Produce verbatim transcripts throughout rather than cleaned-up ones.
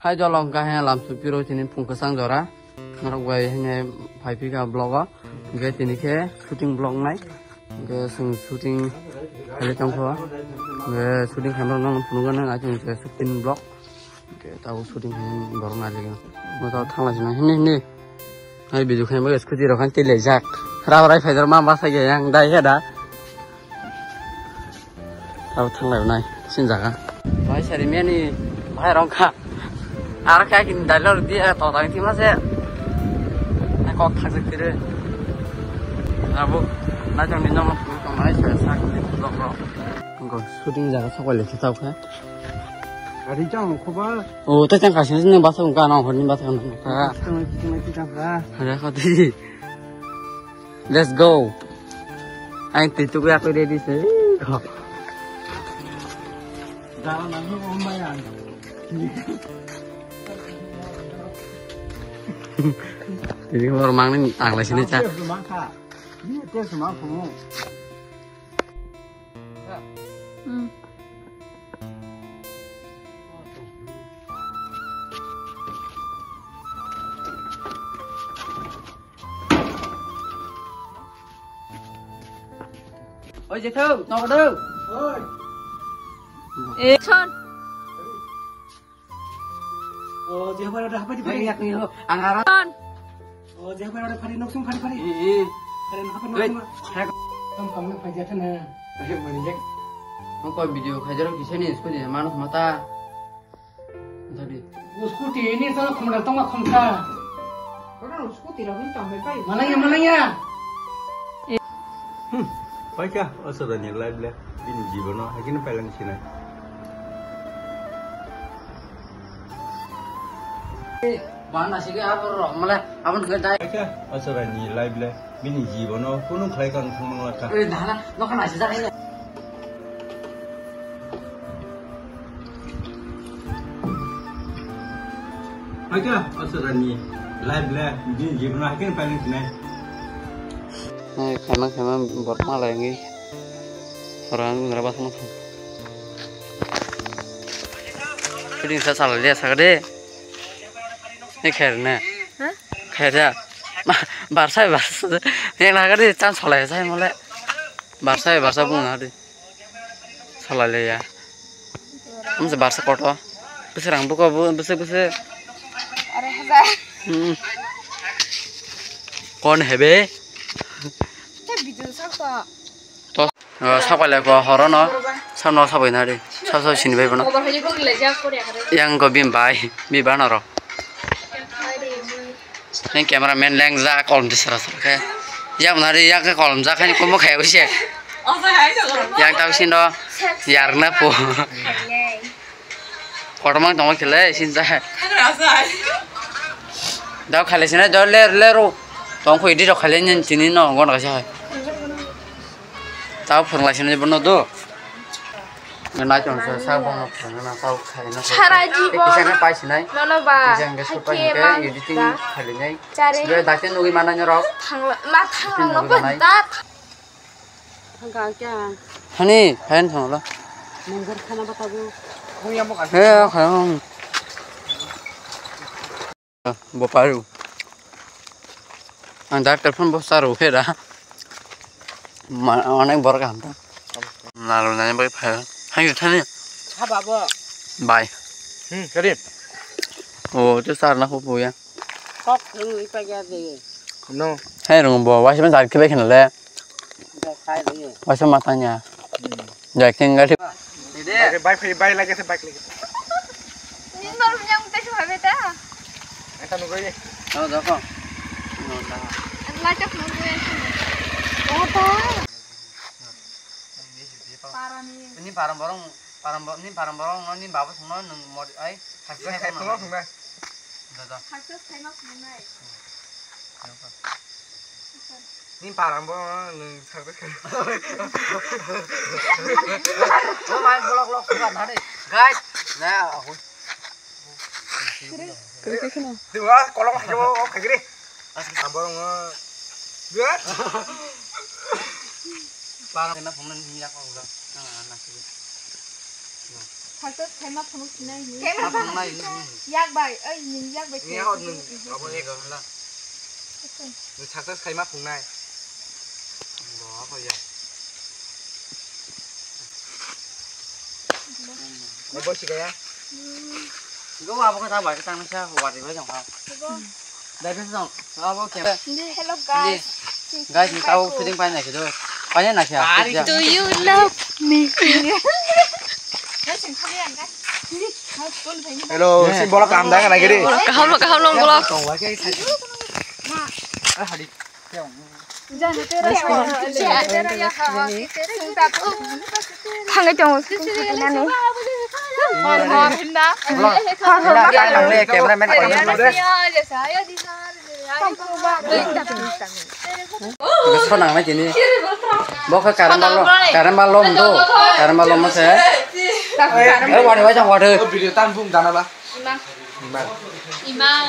Hai jolo hwnkha he lam sukpiro tini phung kwchang jora. Norok bai hene phai phika vlog o. Hwnkhe tini khe shooting vlog nai. Hwnkhe chwng shooting khailai tongkho. Hwnkhe shooting khaima rok no phunukgwi nang achung khe shooting vlog. Hwnkhe tabuk shooting khaina borok nai rwgwi. Bo tabuk thang lai sina hini hini. Hai video khaima bagwi scooty rok han twi laijak. Rao rai phaidar ma basa ge yang dai he da. Abo thang lai nai sin jaga. Bai sari meni bai rong kha. Ar kha kin dalor di to tang ti ma se. Na kok thak se kire. Abo na jong ni nong tong nai sa sa ni blok ro. Ko shooting jaga sa ko le sa kha. Gari jang ko ba. O ta jang ka sin ni ba sa ka na hor ni ba sa ka na. Tang tang tang tang. Hara kha di. Let's go. Ang twi tukya kwi ready se. Dal nang ni om bai ang. Ini orang mang ni ang lai sini cha. Mang kha. Ini tes mang kha. Hmm. Oi, Jethau, nogo do? Oi. Action. O, Jethau, bai, bai, bai. Bai, yak ni ho, ang ara. Action. O, Jethau, bai, bai, bai, nok sung, bai, bai. Eh, eh. Bai, nok sung, bai. Oi, bai. Thak. Tam kam na pai jatha na. Oi, mani jak. Mo ko video khajar kisa ni school ni manu mata. Jadi. Scooty ini sana khumra tongma khumkha. Oro scooty rok ni tongbai pai. Malaya, malaya. Hmm. Paikha, aswrani life le, bini jibono, hakino pailang sinai. Bana sige abor rok male, abon ke dai. Paikha, aswrani life le. Bini jibono kunu khlai kang thangma lakha. Oi, dana, nokha naisijak hai. Paikha, aswrani life le, bini jibono hakhe paling sinai. Nai, khama, khama, borok malai wngwi. Orang ngra basma. Shooting sa salai liya sakde. Ni kher ne? Ha? Kher ya? Ma, barsa, barsa. Yang laga di chance solai sai mole. Barsa, barsa bung na di. Solai le ya. Mse barsa koto. Bese rang buko bu, bese, bese. Are hajar. Hmm. Kon hebe? Te video sak to. To, o, sapai lai ko horo no, sab no sapai na ri, sab sab sini bai bono. Yang ko bini bai, bini bana ro. Neng camera man leng ja kolom di sara sara khe. Yang na ri, yang ke kolom ja khe ni komo khe uise. Yang tau sin do, yar na po. Kotorma tongma khe le sinjak. Dao khaile sinai dao ler lero. Tong kho idi rok khaile nini tini no gon kaisa hai. Tao phwrwng lai sinai bono do. Nai tong sa sa bono phwrwng na tao khaina. Sara jibo. Kisa na pai sinai. Nono ba. Kisa nge supai ke editing khaile nai. Chare. Dakte nugui mana nyorok. Thangla ma thangla no da. Hani, hayan thangla. Manggar khana batago. He, khana. Bo paru. Ang dak telephone bo saru khe da. Ma, onek borok ham ta. Nalu nani bai phai. Hayu thani. Saba bo. Bai. Hmm, kadi. O, tu sar na khupu ya. Kok rung ipa ya de. No. Hai rung bo, waisa ma jar kibai khna le. Waisa ma tanya. Jai king gari. Bike, bike, bike lagi, bike lagi. Ini baru yang kita cuma beta. Eta nugoi. Oh, dakho. Lacak nugoi. Apa? Parani. Ini parang borong, parang borong, ini parang borong, ini bawa semua nung mau ai. Haksa khaima phunuknai. Dada. Haksa khaima phunuknai. Ni parang bo nung sakta khaima. Oh my vlog vlog suka nade. Guys, na aku. Kiri kiri kena. Dua kolong aja bo kagiri. Asli tambah dong. Dua. Parang kena phunuknai ni yak aku dah. Nah, nah, sih. Success khaima phunuk sinai ni. Ma phunuknai ni. Yak bai, oi, nini yak bai. Ni hor nung, abo ni gaham la. Nung success khaima phunuknai. Bo, apa ya? Ni bo sikaya? Go, abo kata bai, kata nasa, wari bai jang ha. Dai, bisi dong. Abo khe. Hello, guys. Guys, ni tau shooting pai na khe do. Pai na khe. Do you love me? Hello, sin bola kam da na gede. Kaham lo, kaham lo, bola. Thangwi tongo, nani. Hor, hor, hinna. Hor, hor, hor. Cameraman. Sonang na kini. Bo khe karamba lo, karamba lom do. Karamba lom se. Eh, wari wai jang wari. Video tan bung dana ba. Imang. Imang.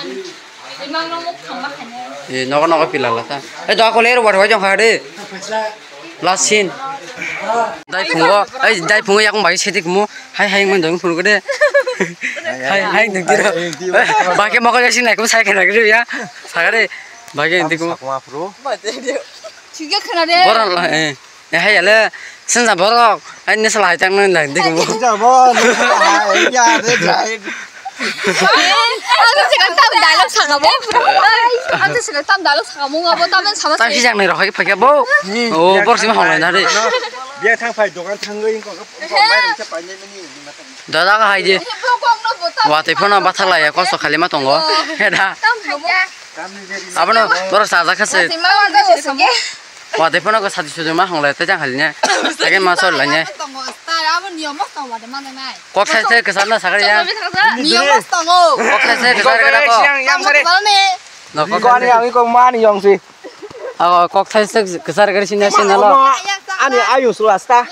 Imang no muk thangma khainai. Eh, nogo nogo pila la ta. Eh, do ko ler wari wai jang ha de. Last scene. Dai phungo, ai dai phungo yakung bai sedik mo. Hai hai mon dong phungo de. Hai hai dong tiro. Ba ke moko jasin nai ko sai khana gri ya. Sagare. Ba ke indi ko. Sakma phuru. Thik ya khana de. Boran la eh. Eh hai ale sensa borok. Ai nesa lai tang nai ding mo. Sensa bo. Ya de jai. Ang to sikan tam dialogue saka bo. Ang to sikan tam dialogue saka mo abo tam sama. Tam si jang nai rohai phakya bo. O bor sima hong na de. Biya thang phai dokan thangwi ko ko mai rung se pai ne mini. Dada ka hai je. Watwi phano bathak laiya kosto khali ma tongo. He da. Abono boro sajak kha se. Watwi phano ko sati sujuma hong lai te jang khali ne. Tege ma sol lai ne. Kok sai se kesar na sakari ya. Kok sai se kesar kara ko. No kok sai se. Ani kok mani yong si. Abo kok thai sek kesar gari sini sini lo. Ani ayu sulasta.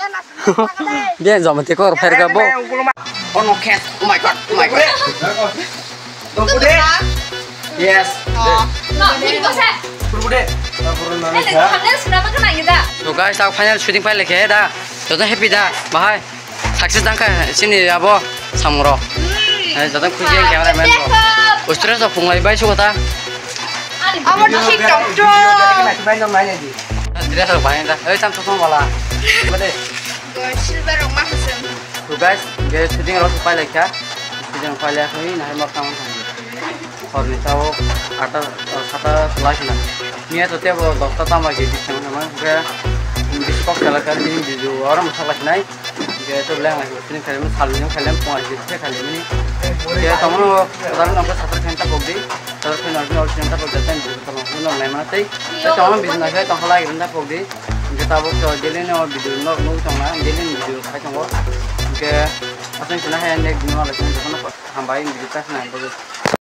Dia jom te kor pher ga bo. Ono khet. Oh my god. Oh my god. Dongku de. Yes. Na, ini kok saya. Dongku de. Eh, kamera sudah apa kena gitu? To guys, tak final shooting pai lekhe da. Joto happy da. Bahai. Success dangkha sini abo samung rok. Hai, jatang khuji ang cameraman rok. Ustre so phunglai bai sugo ta. Abo thik tong tong. Dress rok bai da. Oi, tam thong wala. Bade. Silver rok ma khasem. To guys, ge shooting rok pai lai kha. Shooting pai lai kha, na hai mok tam thang. Horni tao ata sata lai khna. Niya to tebo dosta tama ge bisang nama. Ge bisi kok sala kar ni video oro masa lai khnai. Ge to leng lai sini khalim salni khalim pung ai ge khalim ni. Ge tamo sadar nang sata khanta pok di. Sadar khanta pok di. Tamo nang lai mana tei. Tamo bisna ge tamo lai khanta pok di. Ge tabo to daily no video no no tong na daily video khai tongo. Ge asang sina hai nek no lai khna. Hambai video ta khna.